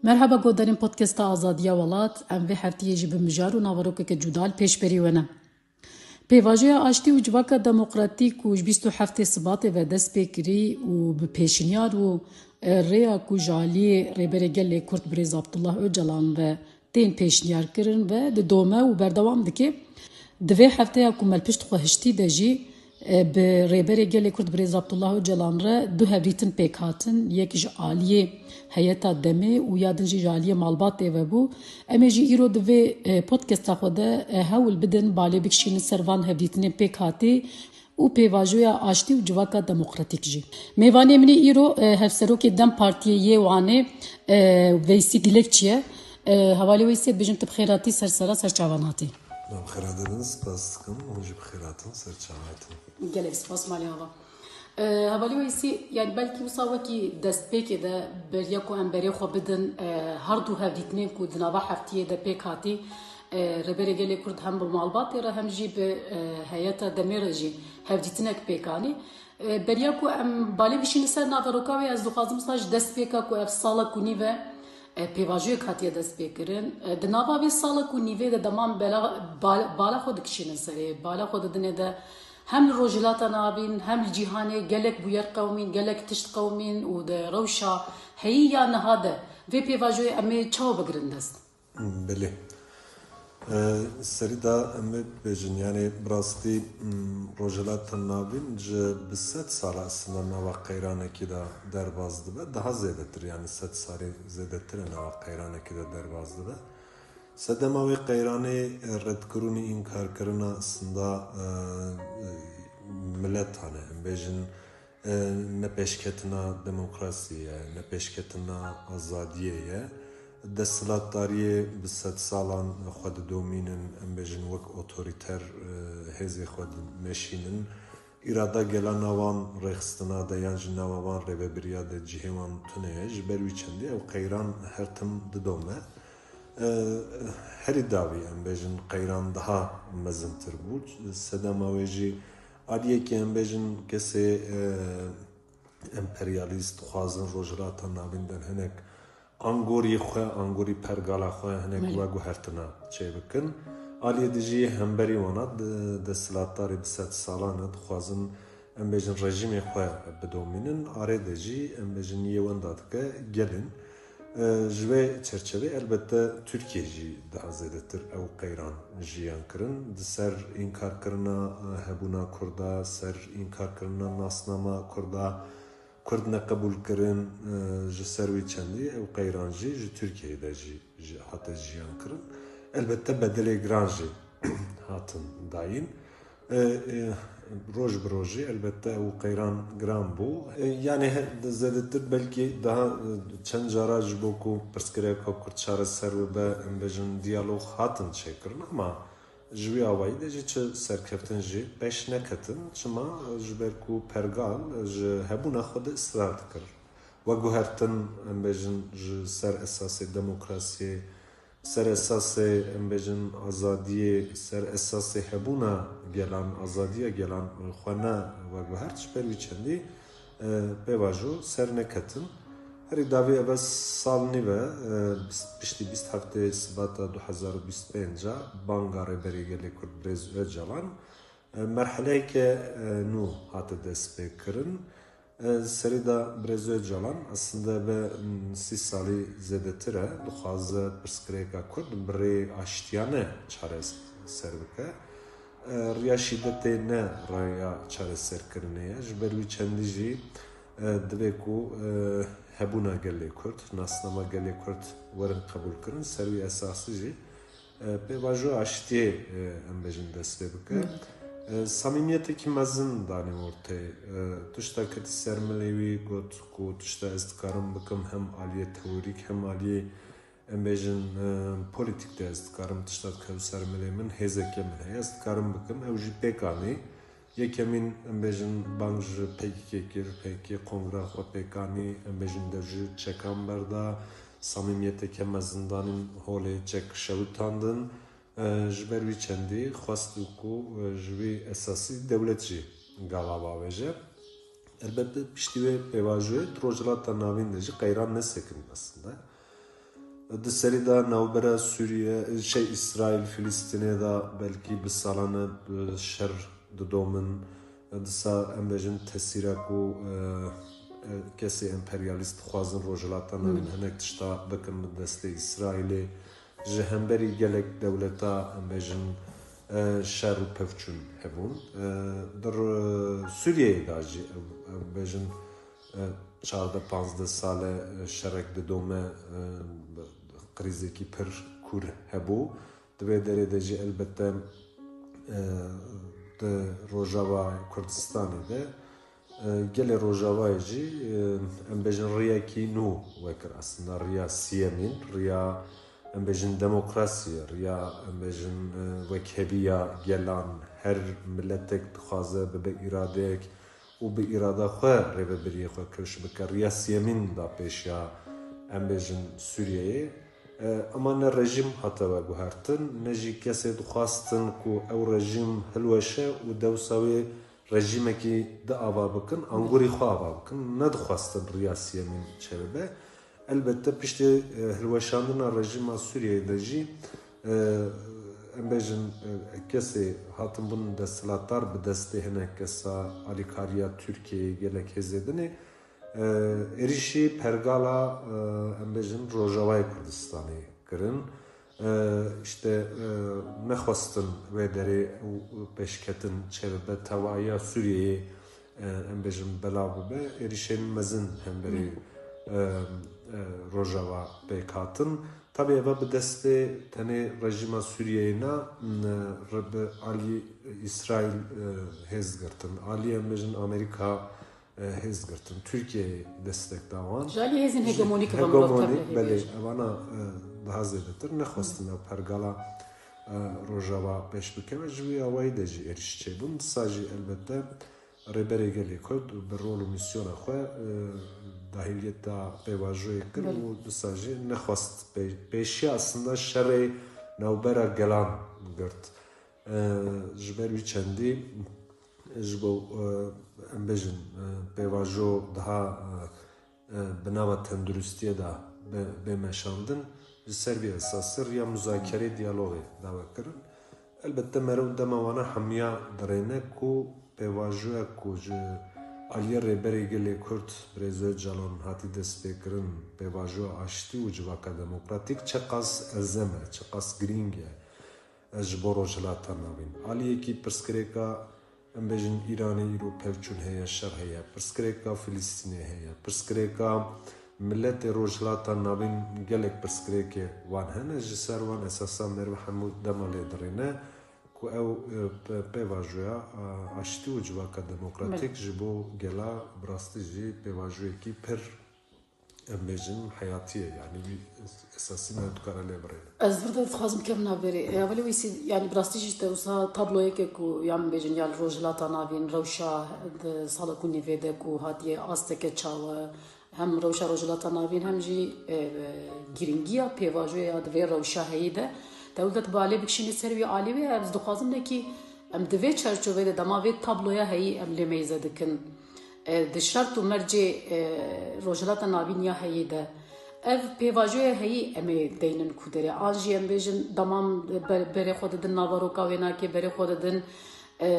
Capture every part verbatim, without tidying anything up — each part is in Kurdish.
Merhaba, godarên podcasta Azadiya Welat. Em vê heftiyê jî bi mijar û naverokeke cuda li pêşberî we ne. Pêvajoya aştî û civaka demokratîk ku ji bîst û heftê Sibatê ve dest pê kirî û bi pêşinyar û, e, rêya ku ji aliyê Rêberê Gelê Kurd Birêz Abdullah Ocalan ve tên pêşniyar kirin ve didome û berdewam dike. Di vê hefteya ku me li pişt xwe hiştî de jî, e, bi Rêberê Gelê Kurd Birêz Abdullah Ocalan re du hevdîtin pêk hatin, yek ji aliyê heyeta demê û ya din jî ji aliyê malbatê ve bû. Em ê jî îro di vê, e, podcasta xwe de, e, hewl bidin balê bikişînin ser van hevdîtinên pêk hatî û pêvajoya aştî û civaka demokratîk jî. Mêvanê min ê îro, e, Hevserokê dem Partiyê yê Wanê, e, Veysî Dilekçî ye. E, hevalê Weysî, dibêjim tu bi xêr hatî ser sera ser çavan hatî. Em xêr dikin, spas dikim, hûn jî bi xêr hatin, ser çav hatin. Gelek spas, malê ava. E, hevalê Weysî, yani belkî wisa wekî destpêkê de beriya ku em berê xwe bidin, e, her du hevdîtinên ku di nava heftiyê de pêk hatî, e, Rêberê Gelê Kurd hem bi malbatê re hem jî bi, e, heyeta demê re jî hevdîtinek pêk anî. E, beriya ku em balê bişînin ser naveroka wê, ez dixwazim wisa ji destpêka ku ev salek û nîv e, e, pêvajoyek hatiye destpêkirin. E, di nava vê salek û nîvê de dema em bela, bal-, bala xwe dikişînin serê, bala xwe didinê de hem li Rojhilata Navîn hem li cîhanê gelek bûyer qewimîn, gelek tişt qewimîn û di rewşa heyî ya niha de vê pêvajoyê em ê çawa bigirin dest? Belê. E, serî de em ê bibêjin, yani bi rastî, m, Rojhilata Navîn ji bi sed sala aslında nava qeyranekî de derbas dibe. Daha zêdetir, yani sed salî zêdetir e nava qeyranekî de derbas dibe. Sedema wê qeyranê, e, redkirûnî, înkarkirina aslında, e, e, miletan e, em bêjin, e, nepêşketina demokrasiyê ye, nepêşketina azadiyê ye. Desthilatdariyê bi sedsalan xwe didomînin, em bêjin wek otorîter, e, hêzê xwe dimeşînin. Îrada gelana wan rêxistina de yan jî nava wan rêvebiriya de cihê wan tune ye. Ji ber wî çendî ew qeyran her tim didome. E, herî dawî em bêjin qeyran daha mezintir bû. Sedema wê jî aliyekî em bêjin kesê, e, emperyalîst dixwazin Rojhilata Navîn derhenek angorî xwe, angorî pergala xwe hinek Belê. veguhertina çêbikin. Aliyê dijî hemberî wana di desthilatdarê bi sed salan e dixwazin, em bêjin, rejîmê xwe bidomînin. Arê de jî, em bêjin, yê wenda dike gelin. E, ji vê çerçevê elbette Tirkiye jî daha zêdetir ew qeyran jiyan kirin. Di ser înkarkirina, e, hebûna Kurda, ser înkarkirina nasnama Kurda, Kurd neqebûl kirin, e, ji ser wî çendî ew qeyran jî ji Tirkiyeyê de jî, jî hate jiyan kirin. Elbette bedelê giran jî hatin dayîn. E, e, roj bi rojî elbette ew qeyran giran bû. E, yani he-, zêdetir belkî daha, e, çend cara ji bo ku pirsgirêka Kurd çareser bibe, em bêjin diyalog hatin çêkirin, ama ji wî awayî de jî çi serkeftin jî pêş neketin. Çima? Ji ber ku pergal ji hebûna xwe de israr dikir. Veguhertin, em bêjin, ji ser esasê demokrasiyê, ser esasê, em bêjin, azadiyê, ser esasê hebûna gelan, azadiya gelan xwe ne veguhert, ji ber wî çendî, e, pêvajo ser neketin. Herî dawî eve sal nîve, e, bîst, piştî bîst heftê Sibata du hezar û bîst pênc a banga Rêberê Gelê Kurd Birêz Ocalan, e, merheleyeke, e, nû hate destpêkirin. E, serî de Birêz Ocalan aslında be, m, sî salî zêdetir e, dixwaze pirsgirêka Kurd bi rê aştiyane çareser bike. E, riya şîdetê ne raya çareserkirinê ye. Ji ber wî çendî jî, e, divê ku, e, hebûna gelê Kurd, nasnama gelê Kurd werin qebûlkirin. Ser wî esasî jî, e, pêvajoya aştiyê, e, em bêjin dest pê bike. E, samîmiyetekî mezin danî ortê. E, tişta ketî ser milê wî, got ku tişta ez dikarim bikim hem aliyê teorîk hem aliyê, em bêjin, e, polîtîk de ez dikarim tişta dikeve ser milê min, hêzeke min heye, ez dikarim bikim. Ew jî pêk anî. Yekemîn, em bêjin, bang ji P K K kir, P K K kongra xwe pêk anî, em bêjin, dev ji çekan berda, samîmiyeteke mezin danîn holê çek şewitandin. E, ji ber wî çendî xwest ku, e, ji wî esasî dewlet jî gava bavêje. Elbette piştî wê pêvajoyê di Rojhilata Navîn de jî qeyran nesekin aslında. Di serî de navbera Sûriye, şey, Îsraîl, Filistînê de belkî bi salan e, e, şer didomin. Disa em bêjin tesîra ku, e, e, kesê emperyalîst dixwazin Rojhilata Navîn Hmm. hinek tişta bikin bi destê Îsraîlê. Ji hemberî gelek dewleta, em bêjin, e, şer û pevçûn hebûn. E, di Ro-, Sûriyeyê de jî, em, em bêjin, e, çardeh panzdeh sal e, e, şerek didome, e, krîzekî pir kûr hebû. Di vê derê de jî elbette, e, di Rojava Kurdistanê de, e, gelê Rojavayê jî, e, em bêjin riyekî nû wekir aslında riya siyemîn, riya em bêjin demokrasiyê, riya em bêjin, e, wekheviya gelan, her miletek dixwaze bibe îradeyek û bi îrada xwe rêvebiriyê xwe kewş bike. Riya siyemîn da pêşiya, em bêjin, Sûriyeyê. E, ema ne rejîm hate veguhertin, ne jî kesê dixwastin ku ew rejîm hilweşe û dewsa wê rejîmekî di ava bikin, angurî xwe ava bikin. Nedixwastin riya siyemîn çêbibe. Elbette piştî, e, hilweşandina rejîma Sûriyeyê de jî, e, em bêjin, e, kesê hatin bûn desthilatdar bi destê hinek kesa alîkariya Tirkiyeyê gelek hêzê dinê, e, êrîşî pergala, e, em bêjin Rojavayê Kurdistanê kirin. E, işte, e, nexwestin wê derê û pêşketin çêbibe, tevaya Sûriyeyê, e, em bêjin belav bibe, êrîşên mezin hemberî, Hmm. e, e, Rojava pêk hatin. Tabi eva bi destê tenê rejîma Sûriyeyê ne, n-, re-, bi alî Îsraîl, e, hêz girtin. Alî em bêjin Amerîka, e, hêz girtin. Tirkiyeyê destek da wan. Ji alî hêzên Ji hegemonîk ve mirov hegemonîk, tevlihê belê, bêje. Evana, e, daha zêdetir nexwestin ew pergala, e, Rojava pêş bikeve. Ji wî awayî de jî êrîş çêbûn. Disa jî elbette Rêberê Gelê Kurd bi rol û mîsyona xwe, e, dahiliyeta pêvajoyê kir Belê. û disa jî nexwest pê-, pêşiya aslında şerê navbera gelan girt. E, ji ber wî çendî ji bo, e, em bêjin, e, pêvajo daha, e, e, bi nava tenduristiyê de bê, bê meşandin, ji ser vî esasî riya muzakerê, diyalogê dawe kirin. Elbette meriv dema wana hemiya dirêne ku pêvajoya ku ji aliyê Rêberê Gelê Kurd Birêz Ocalan hatî destpêkirin, pêvajoya aştî û civaka demokratîk çiqas ezem e, çiqas girîng e, e, ji bo Rojhilata Navîn. Aliyekî pirsgirêka, em bêjin, Îranê îro pevçûn heye, şer heye, pirsgirêka Filistînê heye, pirsgirêka miletê Rojhilata Navîn gelek pirsgirêkê wan hene, ji ser wan esasa meriv hemû dema lê dirêne ku ew, e, pe-, pêvajoya, e, aştî û civaka demokratîk Belê. ji bo gela bi rastî jî pêvajoyekî pir, em bêjin, heyatî ye, yanî wî esasî ne dikare lê birêne. Ez vir de dixwazim kevim navberê. E, Evelê Weysî, yanî bi rastî jî te wisa tabloyeke ku, yan bêjin, ya li Rojhilata Navîn rewşa di sala ku nîvê de ku hatiye asteke çawa, hem rewşa Rojhilata Navîn hem jî, e, girîngiya pêvajoya di vê rewşa heyî de te wile tu balê bikişînî ser wî alî wê, ez dixwazim nekî em di vê çerçoveyê de dema vê tabloya heyî em lê meyze dikin. E, di şert û mercê, e, Rojhilata Navîn ya heyî de ev pêvajoya heyî em ê deynin ku derê. An jî em bêjin, demam ber-, berê xwe didin nava roka wênakê, berê xwe didin, e,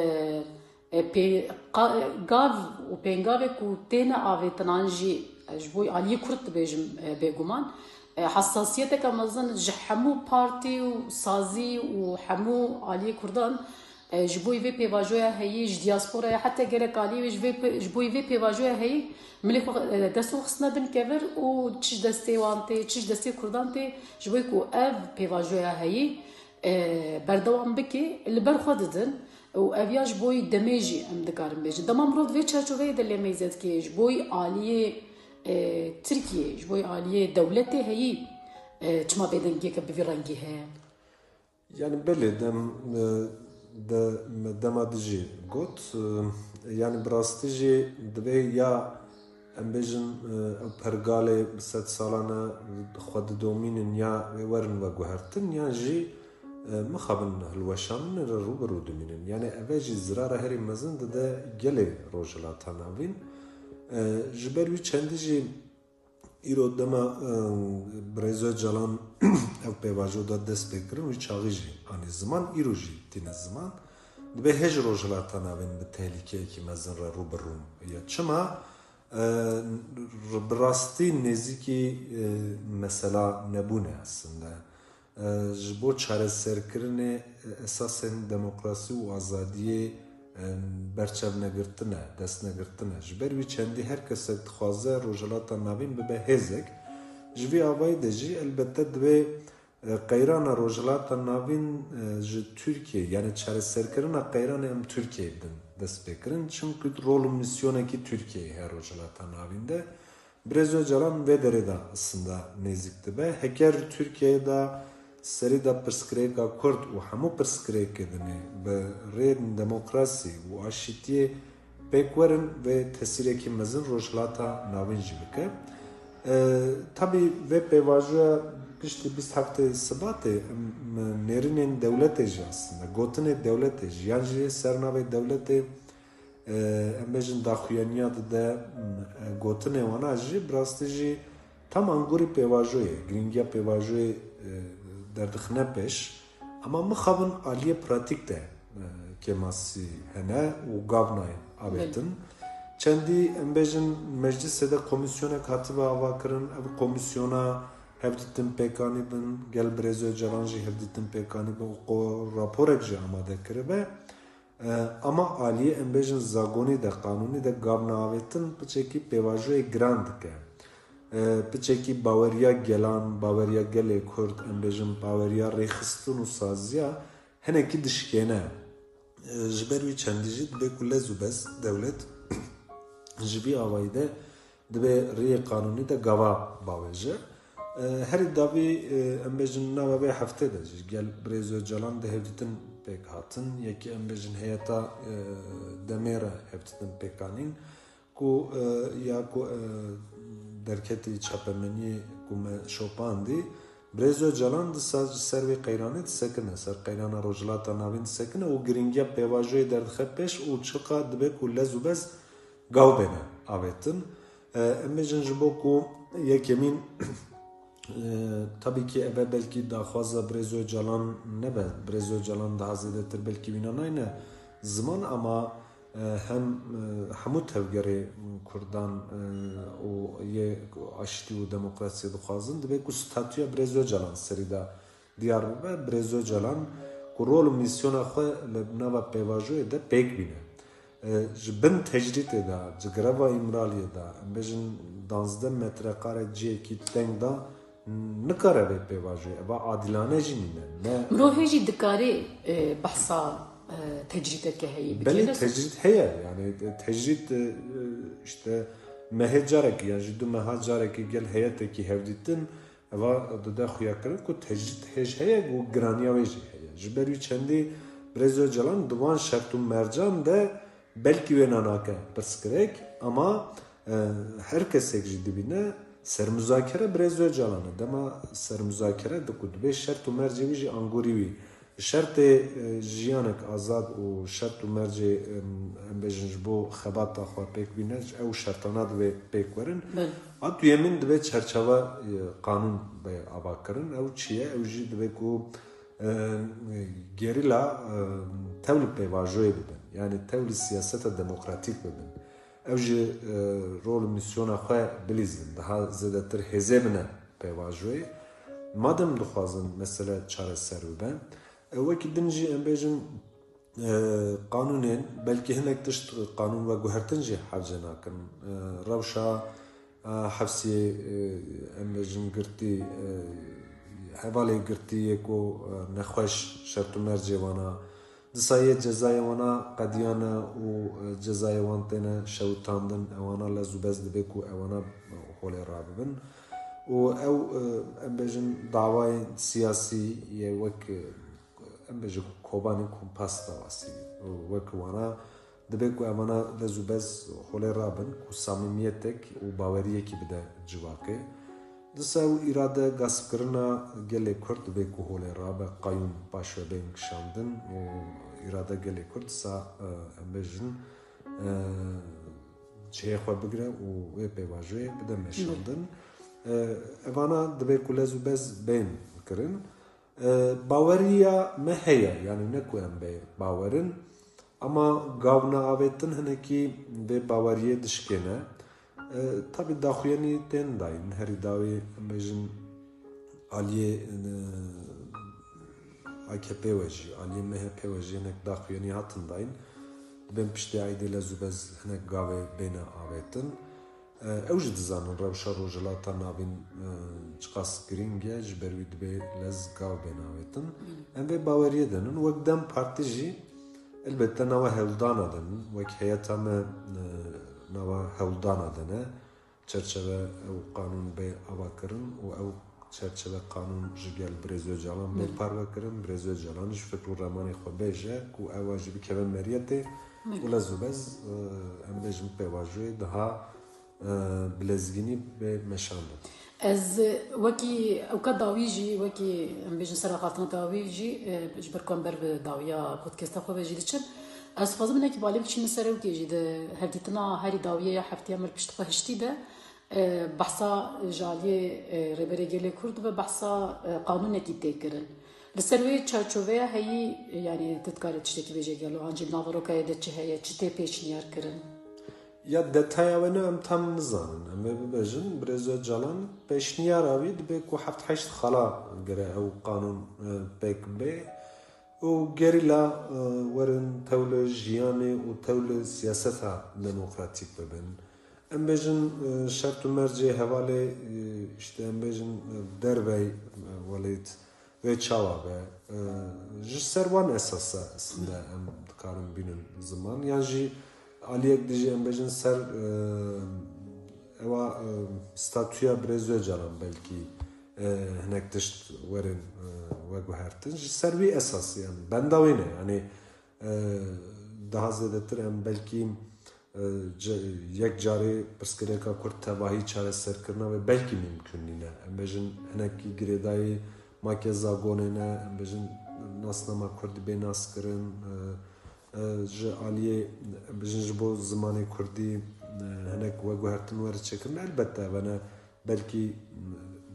e, pê-, qa-, gav û pêngavê ku têne avêtin an jî, e, ji bo aliyê Kurd dibêjim, e, bêguman, e, hesasiyeteke mezin ji hemû partî û sazî û hemû aliyê Kurdan, e, ji bo vê pêvajoya heyî, ji diasporaya heta gelek aliyê wê ji vê pê-, ji bo vê pêvajoya heyî milê xwe, e, dest xwe xistine bin kevir û çi ji destê wan tê, çi ji destê Kurdan tê, ji bo ku ev pêvajoya heyî, e, berdewam bike, li ber xwe didin û ev ya ji bo demê jî em dikarin bêjin. Dema mirov di vê çerçoveyê de lê meyze dike, ji bo aliyê, e, Tirkiyê, ji bo aliyê dewletê heyî, e, çima bêdengiyeke bi vî rengî heye? Yani belê dem, e, de, me dema dijî got, e, yani bi rastî jî divê ya em bêjin, e, ew pergalê bi sed salan e xwe didomînin ya wê werin veguhertin, yan jî, e, mixabin hilweşandinê re rû bi rû dimînin. Yani eve jî zirara herî mezin dide gelê Rojhilata Navîn. E, ji ber wî çendî jî Îro dema, e, Birêz Ocalan ev pêvajo da dest pê kirin, wî çaxî jî anî ziman, îro jî tîne ziman. Dibê hê ji Rojhilata Navîn bi tehlîkeyekî mezin re rû bi rû ye. Çima? E, bi rastî nêzîkî, e, mesela nebûne aslında. E, ji bo çareserkirinê, e, esasên demokrasî û azadiyê, e, berçav negirtine, dest negirtine. Ji ber wî çendî her kesek dixwaze Rojhilata Navîn bibe hêzek. Ji vî avayî de jî elbette divê, e, qeyrana Rojhilata Navîn, e, ji Tirkiyê, yani çareserkirina qeyranê em Tirkiyeyê bidin dest pê kirin. Çimkû rol û misyonekî Tirkiyeyê heye Rojhilata Navîn de. Birêz Ocalan vê derê de aslında nêzîk dibe. Heker Tirkiyeyê de serî de pirsgirêka Kurd û hemû pirsgirêkê dinê bi rêyên demokrasî û aşîtiyê pêk werin, vê tesîrekî mezin Rojhilata Navîn jî bike. E, tabî vê pêvajoya piştî bîst heftê Sibatê, em, nêrînên dewletê jî aslında, gotinê dewletê jî, yan jî ser navê dewletê, e, em bêjin daxuyaniya dide, m, e, gotinê wana jî, bi rastî jî tam angorî pêvajoyê, girîngiya pêvajoyê, e, derdixine pêş. Ama mixabin aliyê pratîk de, e, kêmasî hene û gav nayên avêtin. Çendî, em bêjin, meclisê de komîsyonek hatibe avakirin, ev komîsyona hevdîtin pêkanî bin, gel Birêz Ocalan jî hevdîtin pêkanî bin û qo-, raporek jî amade kiribe. E, ama aliyê, em bêjin, zagonî de, qanûnî de gav neavêtin piçekî pêvajoyê giran dike. E, piçekî baweriya gelan, baweriya gelê Kurd, em bêjin, baweriya rêxistin û saziya hinekî dişkêne. E, ji ber wî çendî jî dibe ku lez û bez dewlet ji vî avayî de dibe rêyê qanûnî de gava bavêje. E, herî davî, e, em bêjin nava vê heftê de jî gel Birêz Ocalan di hevdîtin pêk hatin. Yekî em bêjin heyeta, e, demê re hevdîtin pêk anîn. Ku, e, ya ku, e, derketî çapemeniyê ku me şopandî, Birêz Ocalan disa ji ser vê qeyranê disekine, ser qeyrana Rojhilata Navîn disekine û girîngiya pêvajoyê derdixe pêş û çiqa dibe ku lez û bez gav bêne avêtin. E, em bêjin ji bo ku yekemîn, e, tabî ki eve belkî daxwaza Birêz Ocalan nebe. Birêz Ocalan daha zêdetir belkî wîna nayne ziman, ama, e, hem, e, hemû tevgerê Kurdan, e, û yê aştî û demokrasiyê dixwazin, dibe ku statûya Birêz Ocalan serî de diyar bibe. Birêz Ocalan ku rol û mîsyona xwe li nava pêvajoyê de pêk bîne. E, ji bin tecrîtê de, ji greva Îmraliyê de, em bêjin danzdeh metreqare cihekî teng de nikare vê pêvajoyê. Eva adilane jî nîne. Ne Mirov hê jî dikarê, e, behsa, e, tecrîteke heyî bike, Belê ne? Tecrît heye. Yani, e, tecrît, e, işte, mehê carekî, yan jî du meha carekî gel heyetekî hevdîtin, eva dide xuyakirin ku tecrîd hêj heye û giraniya wê jî heye. Ji ber wî çendî Birêz Ocalan di van şert û mercan de belkî wê nanake pirsgirêk, ama, e, her kesek jî dibîne sermuzakere Birêz Ocalan e. Dema sermuzakere di ku dibê şert û mercê wî jî angorî wî. Şertê, e, jiyanek azad û şert û mercê, em, em bêjin ji bo xebata xwe pêk bîne, ew şertana divê pêk werin. Belê. A duyemîn divê çerçewe, e, qanûn be avakirin. Ew çi ye? Ew jî divê ku, e, gerîla, e, tevlî pêvajoyê bibin. Yani tevlî siyaseta demokratîk bibin. Ew jî, e, rol û mîsyona xwe bilîzin. Daha zêdetir hêzê bine pêvajoyê. Madem dixwazin mesele çareser bibe, e, wekî din jî em bêjin, e, qanûnên, belkî hinek tişt qanûn veguhertin jî hevce nakin. E, rewşa, e, hefsiyê, e, em bêjin girtî, e, hevalê girtî yê ku, e, nexweş şert û mercê wana, disa yê cezayê wana qediyane û, e, cezayê wan têne şewitandin, ewana lez û bez dibe ku ewana holê rabibin. Û ew, e, em bêjin dawayên siyasî yê wek, e, em bêjin Kobanî Kumpas dawasî, wek wana dibe ku ewana lez û bez holê rabin ku samîmiyetek û baweriyekî bide civakê. Disa ew îrade gaspkirina gelê Kurd dibe ku holê rabe, qayûm paş ve bên kişandin û îrade gelê Kurd disa, e, em bêjin, e, cihê xwe bigire û wê pêvajoyê bide meşandin. Evana dibe ku lez û bez bên kirin. E, baweriya me heye, yanî ne ku em bê bawerin, ama gav neavêtin hinekî vê baweriyê dişkêne. E, tabî daxuyanî tên dayîn, herî dawî em bêjin aliyê, e, A K P we jî, aliyê M H P we jî hinek daxuyanî hatin dayîn. Dibên piştê eydê lez û bez hinek gavê bêne avêtin. E, ew jî dizanin rewşa Rojhilata Navîn, e, çiqas girîng e, ji ber wî dibê lez gav bêne avêtin. Em vê baweriyê de nin. Wek DEM Partî jî elbette nava hewldana de nin. Wek heyeta me, e, nava hewldana de ne. Çerçeve ew qanûn bê avakirin û ew çerçeve qanûn ji gel Birêz Ocalan bê Belê. parve kirin. Birêz Ocalan ji fikr û remanê xwe bêje ku ew a jî bikeve meriyetê Belê. û lez û bez, e, em bêjin pêvajoyê daha, e, bilezgînî bê meşandin. Ez, e, wekî ewka dawî jî, wekî em bêjin seraxaftina dawî jî, e, ji ber ku em ber bi dawiya podcasta xwe ve jî diçin. Ez dixwazim hinekî balê biçînim ser ewkê jî di hevdîtina herî dawiyê ya heftiya me li pişt xwe hiştî de, e, behsa ji aliyê, e, Rêberê Gelê Kurd ve behsa, e, qanûnekî tê kirin. Li ser wê çarçoveya heyî, e, yanî tu dikarî tiştekî bêjî gelo, an jî li nav rokayê de çi heye, çi tê pêşniyar kirin? Ya detaya wê ne em tam nizanin. Em ê bibêjin, Birêz Ocalan pêşniyara wî dibe ku heft heşt xala gere ew qanûn, e, pêk bê û gerîla, e, werin tewlê jiyanê û tewlê siyaseta demokratîk bibin. Em bêjin, e, şert û mercê hevalê, e, işte em bêjin, e, dervey, e, welêt vê çawa be, e, ji ser wan esasa aslında em dikarin bînin ziman. Yan jî aliyek dijî em bêjin ser, e, ewa, e, statûya Birêz Ocalan belkî, e, hinek tişt werin, e, veguhertin. Ji ser wî esasî em benda wê ne. Yanî, e, daha zêdetir em belkî, e, ce-, yek carê pirsgirêka Kurd tevahî çareserkirina wê belkî mimkun nîne. Em bêjin hinekî girêdayî make zagonê ne, em bêjin nasnama Kurdî bê naskirin, e, e, ji aliyê, em bêjin ji bo zimanê Kurdî, e, hinek veguhertin were çêkirin. Elbette, evene belkî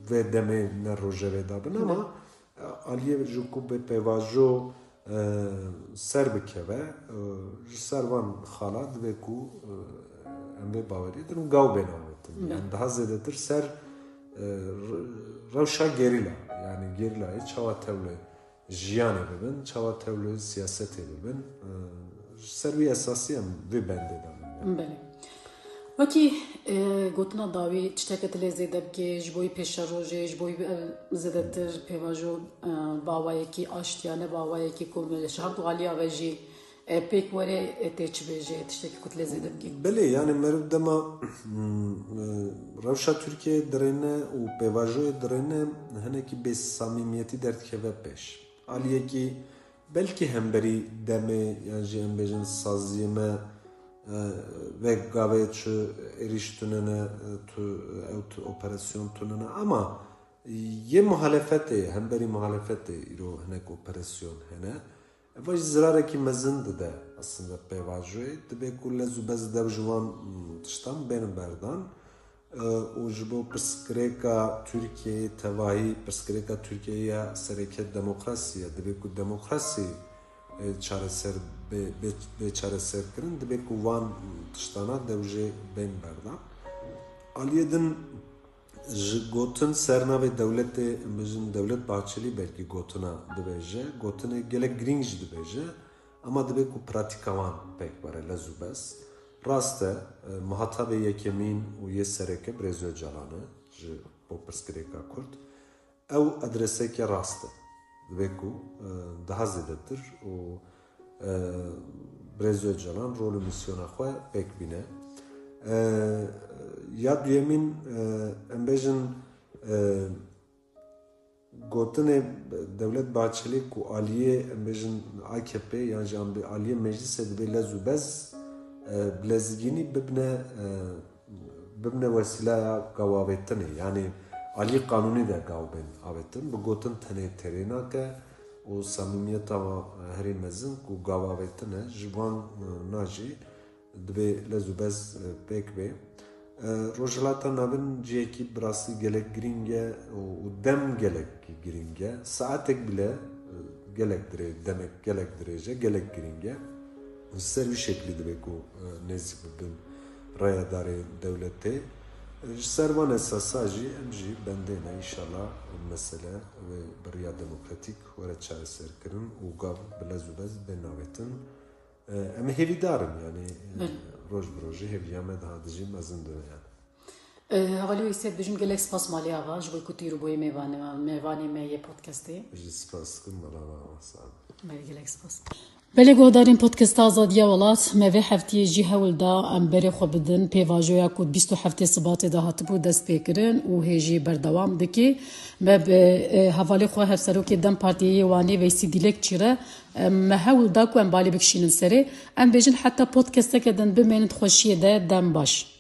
vê demê ne rojevê dabin, ama Hı. aliyê ji ku bê pêvajo, e, ser bikeve, e, ji ser van xala dibe ku, e, em vê baweriyê din gaw bên avêtin. Hı. Yani daha zêdetir ser, e, re-, rewşa gerîla, yani gerîlayê çawa tewlê jiyanê bibin, çawa tewlê siyasetê bibin, e, ji ser wî esasî em vê bendê de bibin. Belê. Wekî, e, gotina dawî, tişteke tu lê zêde bikê, ji bo wî pêşerojê, ji bo wî, e, zêdetir pêvajo, e, bi awayekî aştiyane, bi awayekî ku ji her du aliya ve jî, e, pêk were, e, tê çi bêjê, tiştekî ku tu lê zêde bikê. Belê, yani meriv dema, hmm, e, rewşa Tirkiyeyê dirêne û pêvajoyê dirêne, hinekî bêsamîmiyetî derdikeve pêş. Aliyekî belkî hemberî demê yan jî em bêjin saziyê me, e, vek gavê çi êrîş tunene, e, tu, ew tu operasyon tunene. Ama yê muhalefetê, hemberî muhalefetê îro hinek operasyon hene. Eva jî zirarekî mezin dide aslında pêvajoyê. Dibe ku lez û bez dev ji wan, hmm, tiştan bên berdan. E, û ji bo pirsgirêka Tirkiyeyê tevahî, pirsgirêka Tirkiyeyê ya sereke demokrasî ye. Dibe ku demokrasî, e, çareser bê, bê, bê çareserkirin, dibe ku van tiştana dew jê bên berdan. Aliyê din ji gotin ser navê dewletê, em bêjin Dewlet Bahçelî belkî gotina dibêje, gotinê gelek girîng jî dibêje. Ama dibe ku pratîka wan pêk were lez û bez. Rast e, e, muhatabê yekemîn û yê sereke Birêz Ocalan e ji bo pirsgirêka Kurd. Ew adreseke rast e. Dibe ku, e, daha zêdetir û, e, Birêz Ocalan rol û mîsyona xwe pêk bîne. E, ya duyemîn, e, em bêjin, e, Gotinê Dewlet Bahçelî ku aliyê, em bêjin, A K P yan jî aliyê meclisê dibê lez û bez, e, bilezgînî bibne, e, bibne wesîleya gawavêtinê. Yanî aliyê qanûnî de gaw bên avêtin. Bi gotin tenê têrê nake û samîmiyeta wan herî mezin ku gavavêtin e, ji van, e, na jî dibê lez û bez, e, pêk bê. E, Rojhilata Navîn cihekî bi rastî gelek girîng e û, û dem gelek girîng e. Saetek bile, e, gelek dirê-, demek gelek dirêj e, gelek girîng e. Ser vî şeklî dibe ku, e, nêzîk bibin raya darê dewletê. E, ji ser van esasa jî em jî bendê ne, înşallah mesele wê bi riya demokratîk were çareserkirin û gav bi lez û bez bên avêtin. E, em ê hêvîdar in, yanî, e, Belê. Roj bi rojî hêviya me daha dijî mezin dibe yanî. E, Hevalî Weysî, dibêjim gelek spas malê ava, ji bo ku tu îro bûyî mêvanê, mêvanê me yê podcastê. Jî spas dikim, bela ava, sağ ol. Belê, gelek spas. Belê guhdarên Podcasta Azadiya Welat, me vê heftiyê jî hewl da em berê xwe bidin pêvajoya ku bîst û heftê Sibatê de hatibû dest pê kirin û hê jî berdewam dike. Me bi, e, hevalê xwe Hevserokê dem Partiyê yê Wanê Veysî Dilekçî re, e, me hewl da ku em balê bikişînin serê. Em bêjin heta podcasteke din bimênin di xweşiyê de, dem baş.